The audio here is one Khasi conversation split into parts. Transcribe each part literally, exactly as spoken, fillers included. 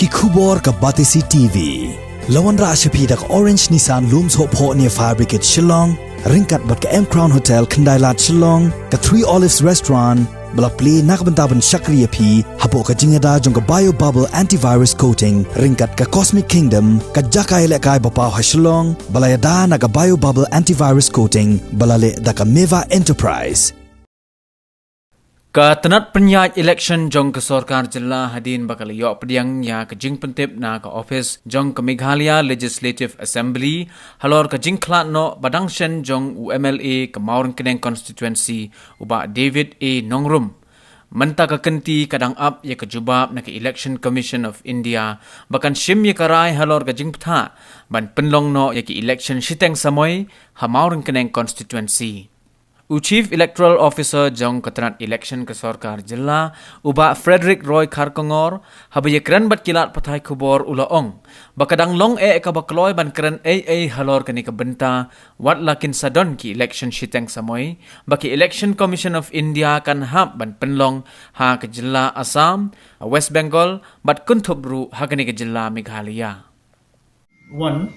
Ki khubor ka Batesi T V. La wanrah sha phi da ka Orange Nissan Lum Sohphoh near Fire Brigade Shillong, ryngkat bad ka M Crown Hotel Khyndailad Shillong, ka Three Olives Restaurant, ba la plie na ka bynta ban shakri ïa phi hapoh ka jingïada jong ka Bio Bubble Antivirus Coating, ryngkat ka Cosmic Kingdom, ka jaka ïalehkai ba paw ha Shillong, ba la ïada na ka Bio Bubble Antivirus Coating, ba la leh da ka Meva Enterprise. Ka tnat pynïaid election jong ka sorkar jylla hadien ba ka la ïoh pdiang ïa ka jingpyntip na ka office jong ka Meghalaya Legislative Assembly, halor ka jingkhlad noh ba dang shen jong u M L A ka Mawryngkneng constituency, u Bah David A Nongrum. Mynta ka kynti ka dang ap ïa ka jubab na ka Election Commission of India, ba kan shim ïa ka rai halor ka jingbthah ban pynlong noh ïa ka election shiteng samoi ha Mawryngkneng constituency. U Chief Electoral Officer jong ka tnat election ka sorkar jylla, u Bah Frederick Roy Kharkongor, haba ïakren bad ki lad pathai khubor u la ong ba ka dang long eh kaba kloi ban kren ei ei halor kane ka bynta, wat la kin sa don ki election shiteng samoi, ba ki Election Commission of India kan hap ban pynlong ha ka jylla Assam, West Bengal, bad kynthup ruh ha kane ka jylla Meghalaya. One,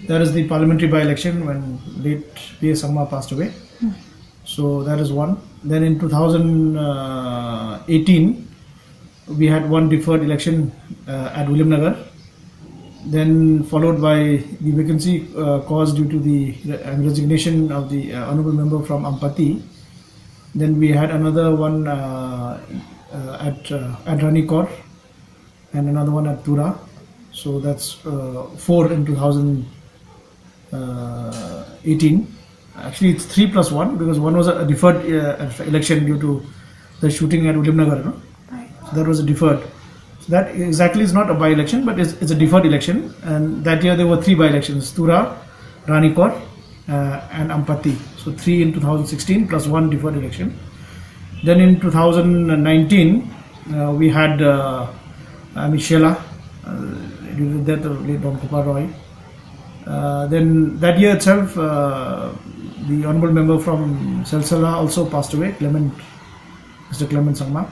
that is the parliamentary by-election when late P A Sangma passed away. So that is one. Then in two thousand eighteen, we had one deferred election uh, at Williamnagar, then followed by the vacancy uh, caused due to the re- and resignation of the uh, honorable member from Ampati. Then we had another one uh, uh, at uh, at Ranikor and another one at Tura. So that's uh, four in two thousand uh, eighteen. Actually, it's three plus one because one was a deferred uh, election due to the shooting at Williamnagar. No? So that was a deferred. So that exactly is not a by-election, but it's, it's a deferred election. And that year there were three by-elections: Tura, Ranikor, uh, and Ampati. So three in two thousand sixteen plus one deferred election. Then in two thousand nineteen, uh, we had uh, Amishela, uh, due to the death of late Don Kupar Roy. Uh, then that year itself, uh, the honorable member from Silsila also passed away, Clement, Mister Clement Sangma,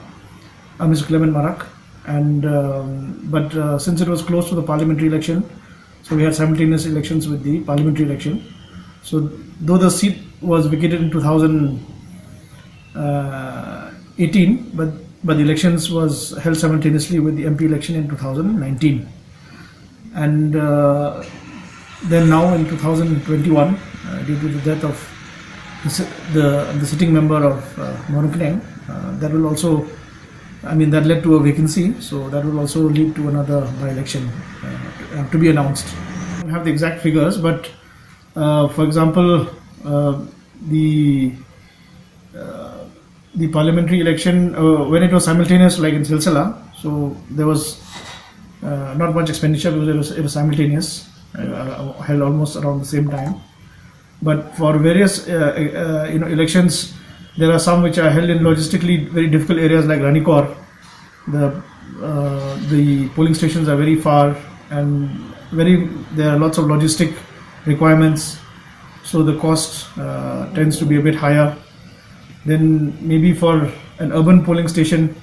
uh, Mister Clement Marak. And um, but uh, since it was close to the parliamentary election, so we had simultaneous elections with the parliamentary election. So though the seat was vacated in two thousand eighteen, but but the elections was held simultaneously with the M P election in two thousand nineteen. And uh, then now in two thousand twenty-one, uh, due to the death of the, si- the, the sitting member of uh, Mawryngkneng, uh, that will also, I mean, that led to a vacancy, so that will also lead to another by-election uh, to, uh, to be announced. I don't have the exact figures, but uh, for example, uh, the uh, the parliamentary election uh, when it was simultaneous, like in Silsila, so there was uh, not much expenditure because it was, it was simultaneous, uh, held almost around the same time. But for various uh, uh, you know elections, there are some which are held in logistically very difficult areas like Ranikor. The uh, the polling stations are very far and very there are lots of logistic requirements, so the cost uh, tends to be a bit higher. Then maybe for an urban polling station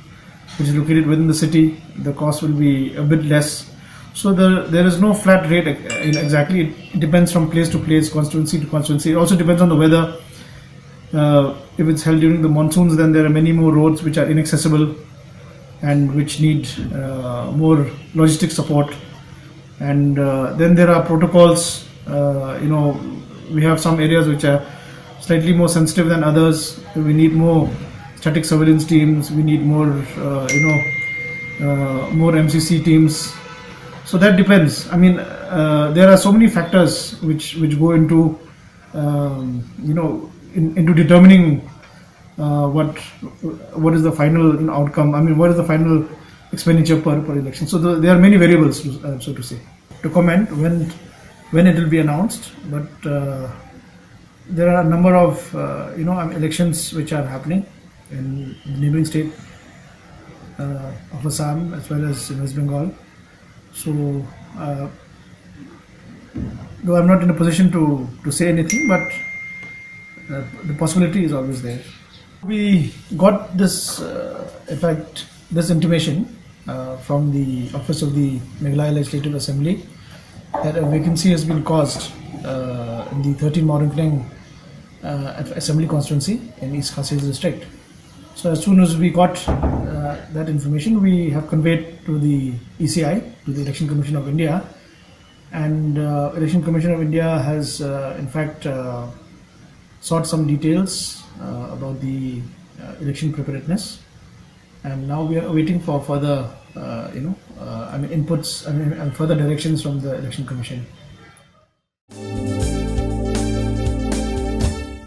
which is located within the city, the cost will be a bit less. So the, there is no flat rate ex- in exactly. It, it depends from place to place, constituency to constituency. It also depends on the weather. Uh, if it's held during the monsoons, then there are many more roads which are inaccessible and which need uh, more logistic support. And uh, then there are protocols. Uh, you know, we have some areas which are slightly more sensitive than others. We need more static surveillance teams. We need more, uh, you know, uh, more M C C teams. So that depends. I mean, uh, there are so many factors which which go into um, you know in, into determining uh, what what is the final outcome. I mean, what is the final expenditure per, per election? So the, there are many variables, uh, so to say, to comment when when it will be announced. But uh, there are a number of uh, you know um, elections which are happening in the neighboring state uh, of Assam as well as in West Bengal. So, uh, though I'm not in a position to, to say anything, but uh, the possibility is always there. We got this, uh, in fact, this intimation uh, from the office of the Meghalaya Legislative Assembly that a vacancy has been caused uh, in the thirteen Mawryngkneng uh, Assembly Constituency in East Khasi Hills District. So as soon as we got uh, that information, we have conveyed to the E C I, to the Election Commission of India, and uh, Election Commission of India has, uh, in fact, uh, sought some details uh, about the uh, election preparedness, and now we are waiting for further, uh, you know, uh, I mean, inputs, I mean, and further directions from the Election Commission.